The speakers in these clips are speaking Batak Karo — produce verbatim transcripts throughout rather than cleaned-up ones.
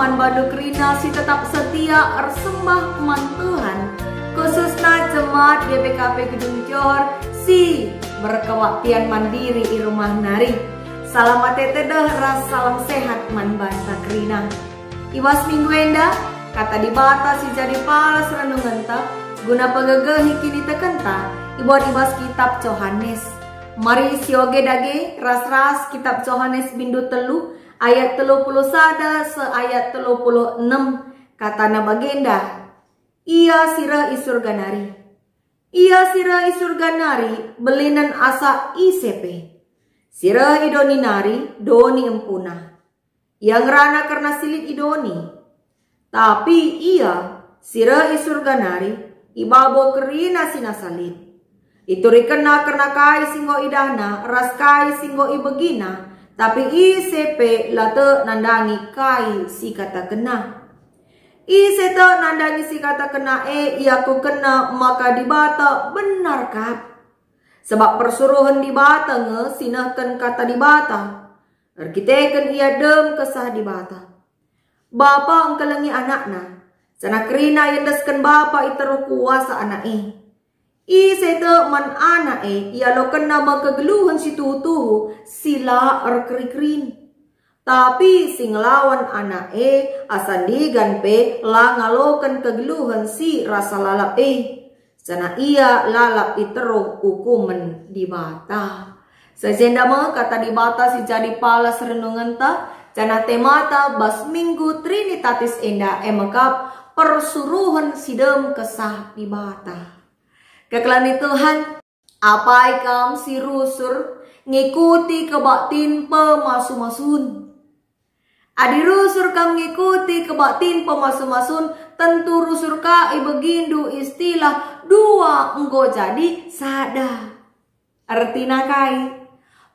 Man bandu kerina si tetap setia ersembah man Tuhan, khususna jemaat G B K P Gedung Johor si berkebaktian mandiri i rumah nari. Salam atete deh ras salam sehat man banta kerina. I bas minggu enda, Kata Dibata si jadi palas renungenta guna pegegehi kinitekenta ibuat i bas Kitap Johanes. Mari sioge dage ras-ras Kitap Johanes bindu telu ayat telu puluh sada seh ayat telu puluh enem, katana bagenda, "Ia si reh i Surga nari. Ia si reh i Surga nari belinen asa ise pe. Si reh i doni nari doni empuna. Ia ngerana kerna si lit i doni. Tapi Ia si reh i Surga nari ibabo kerina si nasa lit. IturikenNa kerna kai si enggo idahNa ras kai si enggo ibegina, tapi ise pe la tek nandangi kai si ikatakenNa. Ise tek nandangi si ikatakenNa e, iakukenna maka Dibata benar kap. Sebab persuruhen Dibata nge si nehken Kata Dibata. Erkiteken Ia dem Kesah Dibata. Bapa engkelengi AnakNa, janah kerina iendesken Bapa i teruh kuasa Anak e. Ise tek man Anak e, ialokenna me kegeluhen si tuhu-tuhu, si la erkeri-kerin. Tapi si ngelawan Anak e, asa ndigan pe la ngaloken kegeluhen si rasa lalap e, janah ia lalap i teruh ukumen Dibata." Sajenda me Kata Dibata si jadi palas renungenta, janah temata bas Minggu Trinitatis enda e mekap persuruhen si dem Kesah Dibata. Kekelengi Tuhan, apai kam si rusur ngikuti kebaktin pemasu-masun? Adi rusur kam ngikuti kebaktin pemasu-masun, tentu rusur ka ibegindu istilah dua enggo jadi sada. Ertina kai?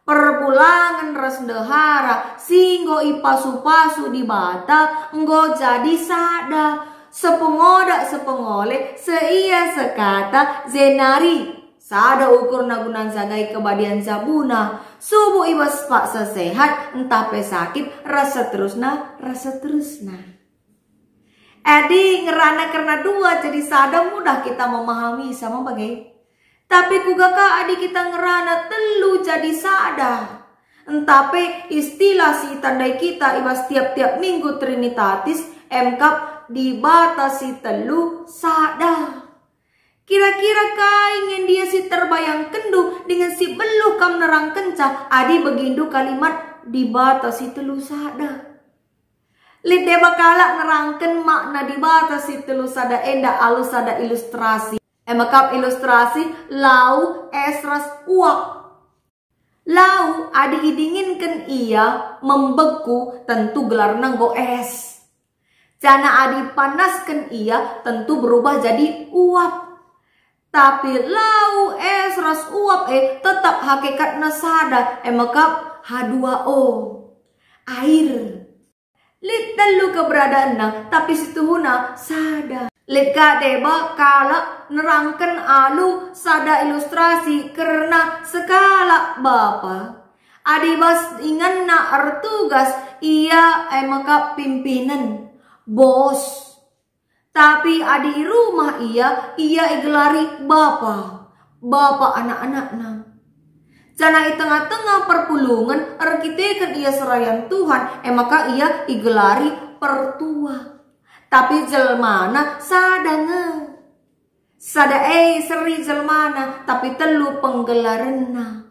Perbulangen ras ndehara si enggo ipasu-pasu Dibata enggo jadi sada. Sepengoda sepengole, seia sekata, jenari sada ukurna guna njagai kebadian jabuna, subuk i bas paksa sehat, ntah pe sakit, ras seterusna, ras seterusna. Adi ngerana kerna dua jadi sada, mudah kita memahami sama bage. Tapi kuga ka adi kita ngerana telu jadi sada? Ntah pe istilah si itandai kita i bas tiap-tiap Minggu Trinitatis, e mekap Dibata si telu sada. Kira-kira kai nge ndia si terbayangkenndu dingen si beluh kam nerangkenca adi begindu kalimat Dibata si telu sada? Lit deba kalak nerangken makna Dibata si telu sada enda alu sada ilustrasi. E mekap ilustrasi lau, es, ras uap. Lau, adi idinginken ia membeku, tentu gelarna enggo es. Janah adi ipanasken ia, tentu berubah jadi uap. Tapi lau, es, ras uap e tetap hakikatna sada, e mekap H dua O, air. Lit telu keberadaanna, tapi situhuna sada. Lit ka deba kalak nerangken alu sada ilustrasi kerna sekalak bapa. Adi bas inganna ertugas, ia e mekap pimpinen, bos. Tapi adi i rumah ia, ia igelari bapa, bapa anak-anakna. Janah i tengah-tengah perpulungen erkiteken ia serayan Tuhan, e maka ia igelari pertua. Tapi jelmana sada nge. Sada e seri jelmana, tapi telu penggelarenna.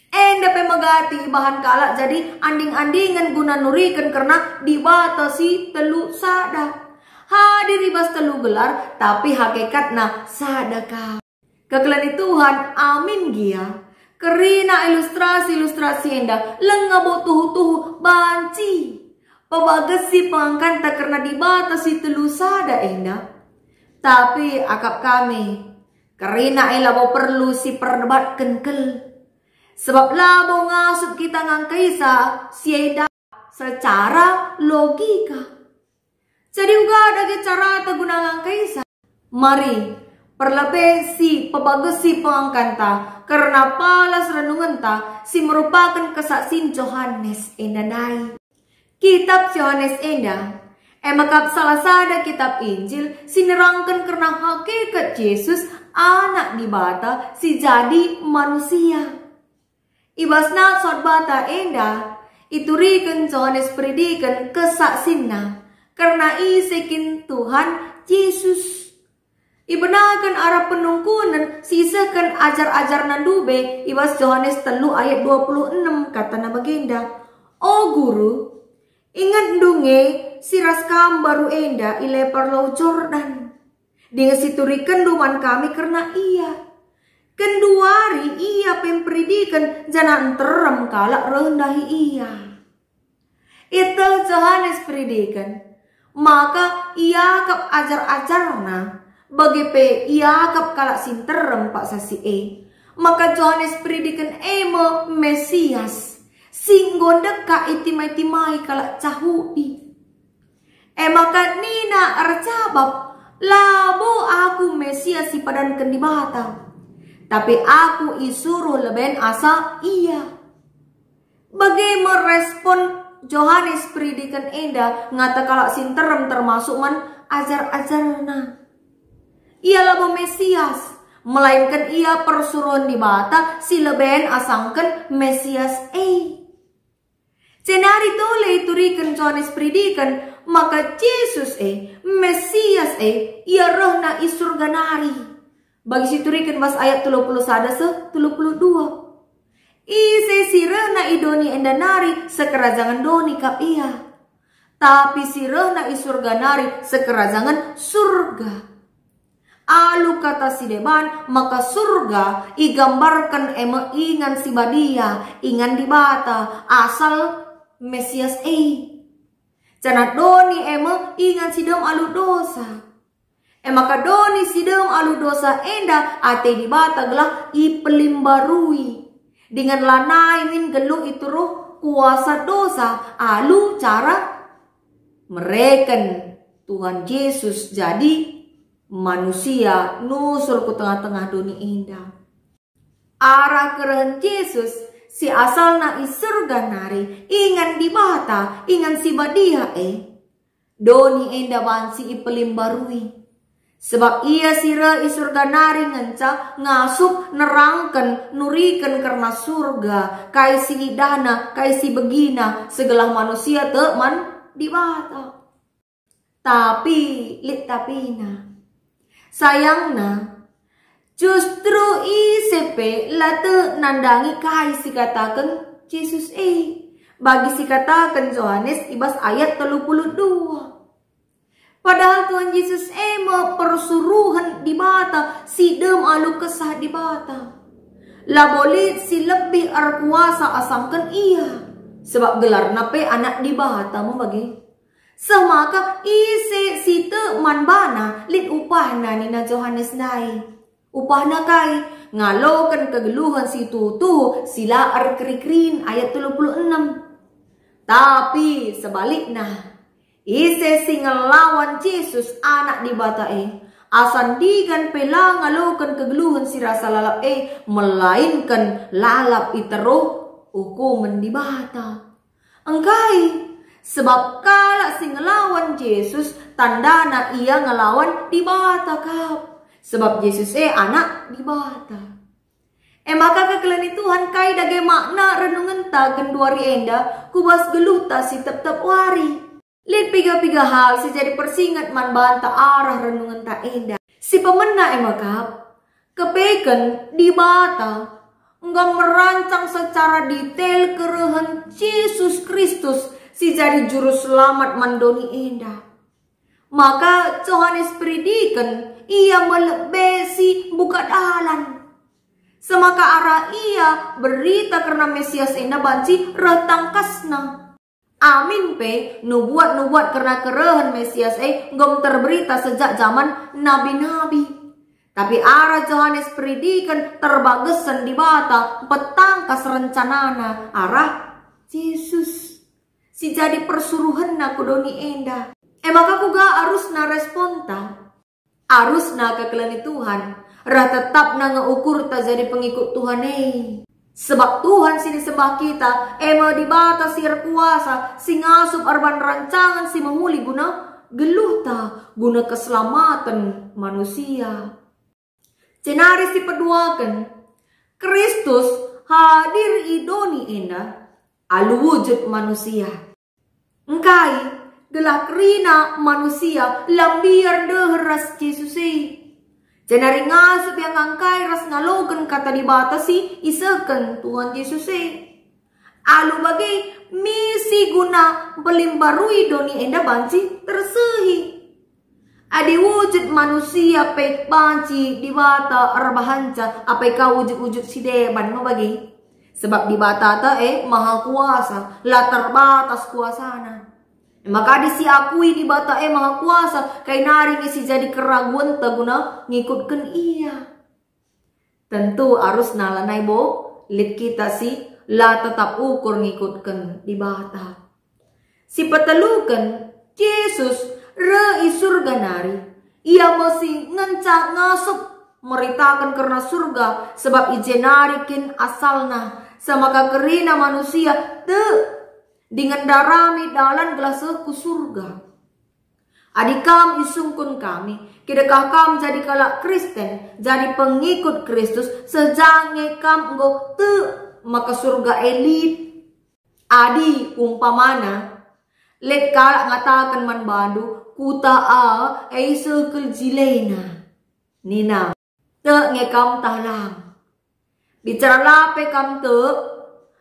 Enda pe megati ibahan kalak jadi anding-andingen guna nuriken kerna Dibata si telu sada. Hadir i bas telu gelar, tapi hakikatna sada ka. Kekelengi Tuhan, amin gia. Kerina ilustrasi-ilustrasi enda langa bo tuhu-tuhu banci pebagesi pengangkanta kerna Dibata si telu sada enda. Tapi akap kami, kerina e labo perlu siperdebatken kal. Sebab labo ngasup kita ngangkaisa si enda secara logika. Jadi uga dage carata guna ngangkaisa. Mari, perlebe si pebagesi pengangkanta kerna palas renungenta si merupaken kesaksin Johanes enda ndai. Kitap Johanes enda E maka salah sada kitab Injil si nerangken kerna hakikat Jesus, Anak Dibata si jadi manusia. I bas nats khotbahta enda, ituriken Johanes Peridiken kesaksinna kerna ise kin Tuhan Jesus. Ibenaken arah penungkunen si isehken ajar-ajarna ndube i bas Johanes telu ayat dua puluh enem, katana bagenda, "O Guru, ingetndu nge si ras Kam mbaru enda i lepar Lau Jordan, dingen si turikenndu man kami kerna Ia. Genduari Ia pe mperidiken janah nterem kalak reh ndahi Ia." Ieteh Johanes Peridiken maka iakap ajar-ajarna, bage pe iakap kalak si nterem paksa si e, maka Johanes Peridiken e me Mesias si enggo ndekah itimai-timai kalak Jahudi. E maka nina erjabap, "Labo aku Mesias si ipadanken Dibata, tapi aku isuruh leben asa Ia." Bage me respon Johanes Peridiken enda ngata kalak si nterem termasuk man ajar-ajarna. Ia labo Mesias, melainken ia persuruhen Dibata si leben asangken Mesias e. Jenari tole ituriken Johanes Peridiken maka Jesus e, Mesias e, ia rehna i Surga nari. Bagi si turiken bas ayat telu puluh sada seh telu puluh dua. Ise si rehna i doni enda nari sekerajangen doni kap ia. Tapi si rehna i Surga nari sekerajangen Surga. Alu kata si deban maka Surga igambarken e me ingan si badia, ingan Dibata, asal Mesias e. Janah doni e me ingan si dem alu dosa. E maka doni si dem alu dosa enda ate Dibata gelah ipelimbarui, dingen lanai min nggeluh iteruh kuasa dosa alu cara mereken Tuhan Jesus jadi manusia nusur ku tengah-tengah doni enda. Arah kerehen Jesus si asalna i Surga nari, ingan Dibata, ingan si badia e. Doni enda banci ipelimbarui. Sebab ia si reh i Surga nari ngenca ngasup nerangken, nuriken kerna Surga, kai si idahna, kai si begina, segelah manusia tek man Dibata. Tapi, lit tapina. Sayangna, justru ise pe la tek nandangi kai si kataken Jesus e, bagi si kataken Johanes i bas ayat telu puluh dua. Padahal Tuhan Jesus e me persuruhen Dibata si dem alu Kesah Dibata. Labo lit si lebih erkuasa asangken Ia, sebab gelarna pe Anak Dibata me bage. Seh maka ise si tek man baNa lit upahna nina Johanes ndai. Upahna kai? Ngaloken kegeluhen si tuhu-tuhu si la erkeri-kerin, ayat telu puluh enem. Tapi sebalikna, ise si ngelawan Jesus, Anak Dibata e, asa ndigan pe la ngaloken kegeluhen si rasa lalap e, melainken lalap i teruh ukumen Dibata. Engkai? Sebab kalak si ngelawan Jesus, tandana ia ngelawan Dibata kap. Sebab Jesus e Anak Dibata. E maka kekelengen Tuhan, kai dage makna renungenta genduari enda ku bas geluhta si tep-tep wari? Lit piga-piga hal si jadi persinget man banta arah renungenta enda. Si pemena e maka, kepeken Dibata enggo merancang secara detail kerehen Jesus Kristus si jadi Juru Selamat man doni enda. Maka Johanes Peridiken, ia me lebe si mbuka dalan. Semaka arah ia, berita kerna Mesias enda banci reh tangkasna. Amin pe, nubuat-nubuat kerna kerehen Mesias e enggo terberita sejak jaman nabi-nabi. Tapi arah Johanes Peridiken terbagesen Dibata mpetangkas rencanaNa arah Jesus si jadi persuruhenNa ku doni enda. E maka kuga arusna responta? Arusna kekelengen Tuhan, reh tetapna nge ukurta jadi pengikut Tuhan e. Sebab Tuhan si nisembah kita, e me Dibata si erkuasa, si ngasup erban rancangen si mehuli guna geluhta guna keselamaten manusia. Jenari si peduaken, Kristus hadir i doni enda alu wujud manusia. Engkai? Gelah kerina manusia la mbiar ndeher ras Jesus e. Jenari ngasup ia ngangkai ras ngaloken Kata Dibata si isehken Tuhan Jesus e. Alu bage, misi guna mpelimbarui doni enda banci tersehi. Adi wujud manusia pe banci Dibata erbahanca, apai ka wujud-wujud si deban me bage? Sebab Dibatata e maha kuasa, la terbatas kuasaNa. Maka adi siakui Dibata e maha kuasa, kai nari nge si jadi keraguenta guna ngikutken Ia. Tentu arusna lanai bo lit kita si la tetap ukur ngikutken Dibata. Si peteluken, Jesus reh i Surga nari. Ia me si ngenca ngasup meritaken kerna Surga, sebab i je nari kin asalNa, semaka kerina manusia tek dingen ndarami dalan gelah seh ku Surga. Adi kam isungkun kami, kidekah kam jadi kalak Kristen, jadi pengikut Kristus, seh ja nge kam enggo tek maka Surga e lit. Adi umpamana, lit kalak ngataken man bandu, "Kuta A e seh kal jilena," nina, tek nge kam tah lang? Bicara la pe kam tek,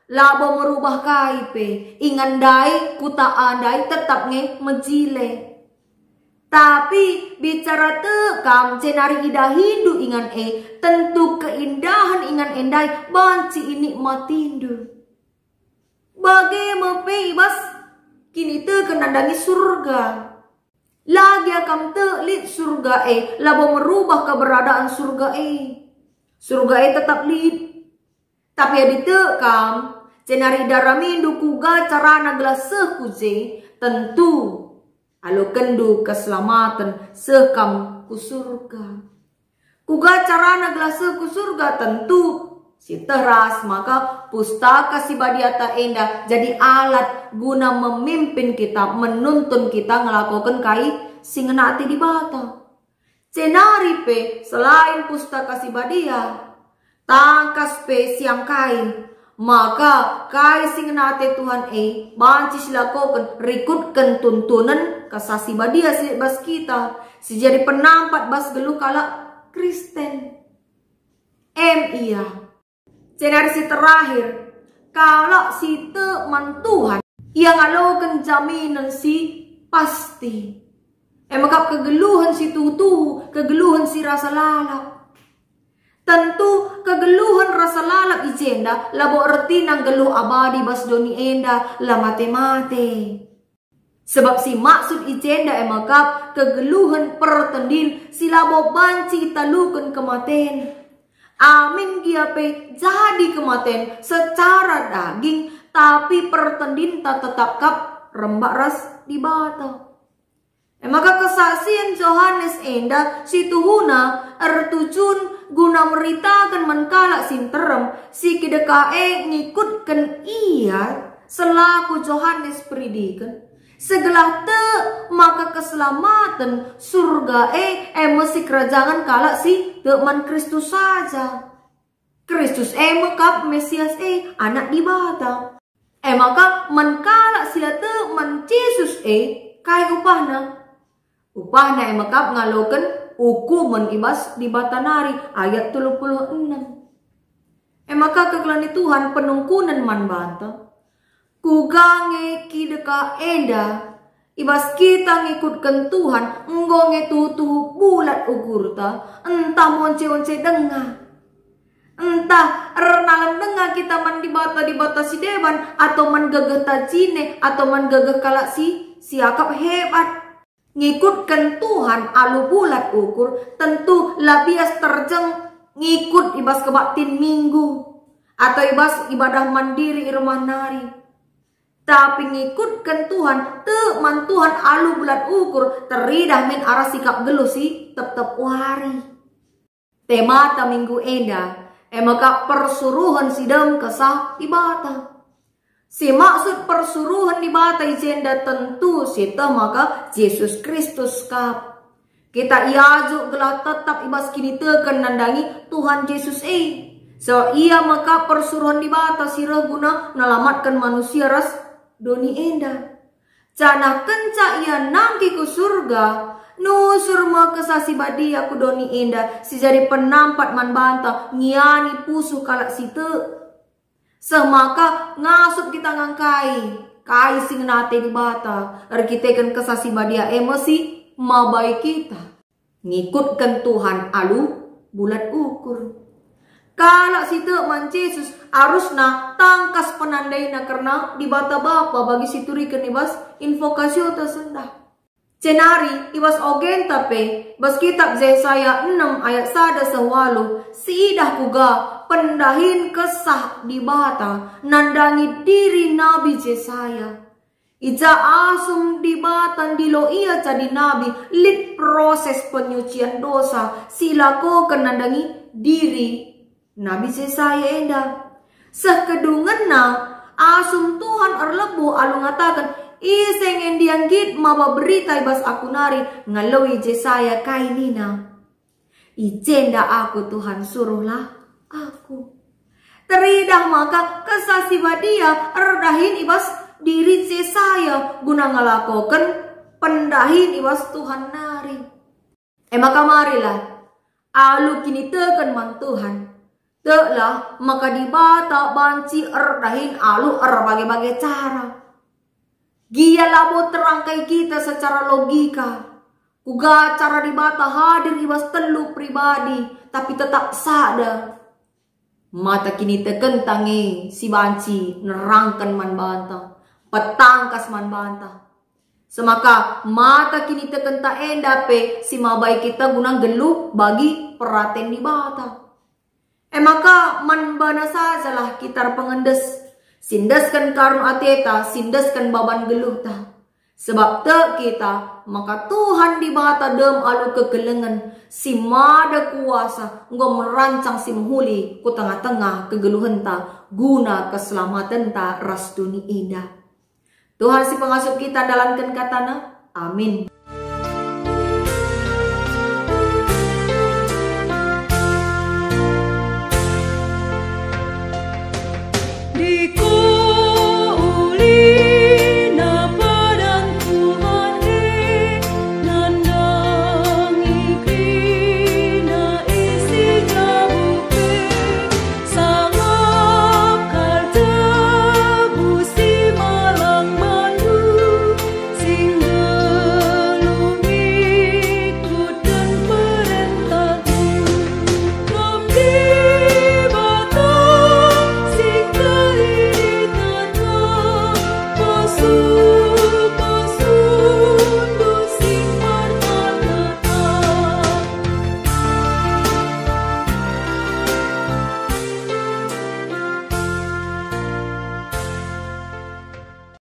labo merubah kai pe, ingan ndai kuta A ndai tetap nge mejile. Tapi bicara tek kam jenari idahindu ingan e, tentu keindahen ingan e ndai banci inikmatindu. Bage me pe i bas kiniteken nandangi Surga. La gia kam tek lit Surga e, labo merubah keberadaan Surga e. Surga e tetap lit. Tapi adi tek kam, jenari idaramindu kuga carana gelah seh ku je, tentu alokenndu keselamaten, seh kam ku Surga. Kuga carana gelah seh ku Surga? Tentu si teras maka Pustaka Si Badiata enda jadi alat guna memimpin kita, menuntun kita ngelakoken kai si ngena ate Dibata. Jenari pe selain Pustaka Si Badia, tangkas pe siangkai, maka kai si ngena ate Tuhan e banci silakoken rikutken tuntunen Kesah Si Badia si bas kita, si jadi penampat bas geluh kalak Kristen. Em ia. Jenari si terakhir, kalak si tek man Tuhan, ia ngaloken jaminen si pasti. E maka kegeluhen si tuhu-tuhu, kegeluhen si rasa lalap. Tentu kegeluhen rasa lalap i jenda labo ertina nggeluh abadi bas doni enda, la mate-mate. Sebab si maksud i jenda e mekap kegeluhen pertendin si labo banci italuken kematen. Amin gia pe jadi kematen secara daging, tapi pertendinta tetap kap rembak ras Dibata. E maka kesaksien Johanes enda si tuhuna ertujun guna meritaken man kalak si nterem, si kidekah e ngikutken ia selaku Johanes Peridiken, segelah tek maka keselamaten Surga e, e me sikerajangen kalak si tek man Kristus saja. Kristus e me kap Mesias e, Anak Dibata. E maka man kalak si la tek man Jesus e, kai upahna? Upahna e mekap ngaloken ukumen i bas Dibata nari, ayat telu puluh enem. E maka kekelengen Tuhan, penungkunen man banta. Kuga nge kidekah enda? I bas kita ngikutken Tuhan, enggo nge tuhu-tuhu bulat ukurta, ntah monce-once denga. Ntah ernalem denga kita man dibata-dibata si deban, atau man gegehta jine, atau man gegeh kalak si siakap hebat. Ngikutken Tuhan alu bulat ukur, tentu la bias terjeng ngikut i bas kebaktin Minggu, atau i bas ibadah mandiri i rumah nari. Tapi ngikutken Tuhan, tek man Tuhan alu bulat ukur, teridah min arah sikap geluh si tep-tep wari. Temata minggu enda, e maka persuruhen si dem Kesah Dibata. Si maksud persuruhen Dibata i jenda tentu sieteh maka Jesus Kristus kap. Kita iajuk gelah tetap i bas kiniteken nandangi Tuhan Jesus e. Sebab Ia maka persuruhen Dibata si reh guna nelamatken manusia ras doni enda. Janah kenca Ia nangkih ku Surga, nusur me Kesah Si Badia ku doni enda si jadi penampat man banta ngiani pusuh kalak si tek. Seh maka ngasup kita ngangkai kai si ngena ate Dibata erkiteken Kesah Si Badia e me si mabai kita ngikutken Tuhan alu bulat ukur. Kalak si tek man Jesus arusna tangkas penandaina kerna Dibata Bapa bagi si turiken i bas Invocatio ta sendah. Jenari i bas ogenta pe, bas kitab Jesaya enem ayat sada seh waluh, siidah kuga pendahin Kesah Dibata nandangi diri Nabi Jesaya. I ja asum Dibata ndilo ia jadi nabi, lit proses penyucian dosa si ilakoken nandangi diri Nabi Jesaya enda. Seh kedungenna, asum Tuhan erlebuh alu ngataken, "Ise nge ndia nggit maba berita i bas Aku nari?" ngaloi Jesaya kai nina, "I jenda Aku, Tuhan, suruhlah Aku." Teridah maka Kesah Si Badia erdahin i bas diri Jesaya guna ngelakoken pendahin i bas Tuhan nari. E maka marilah, alu kiniteken man Tuhan, teklah maka Dibata banci erdahin alu erbage-bage cara. Gia labo terang kai kita secara logika, kuga cara Dibata hadir i bas telu pribadi, tapi tetap sada. Mata kinitekenta nge si banci nerangken man banta, petangkas man banta. Semaka mata kinitekenta enda pe si mabai kita guna nggeluh bagi peraten Dibata. E maka man baNa sajalah kita erpengendes, si endesken karo ateta, si endesken baban geluhta. Sebab tek kita maka Tuhan Dibata dem alu kekelengen si mada kuasa enggo merancang si mehuli ku tengah-tengah kegeluhenta guna keselamatenna ras doni enda. Tuhan si pengasup kita ndalanken kataNa. Amin.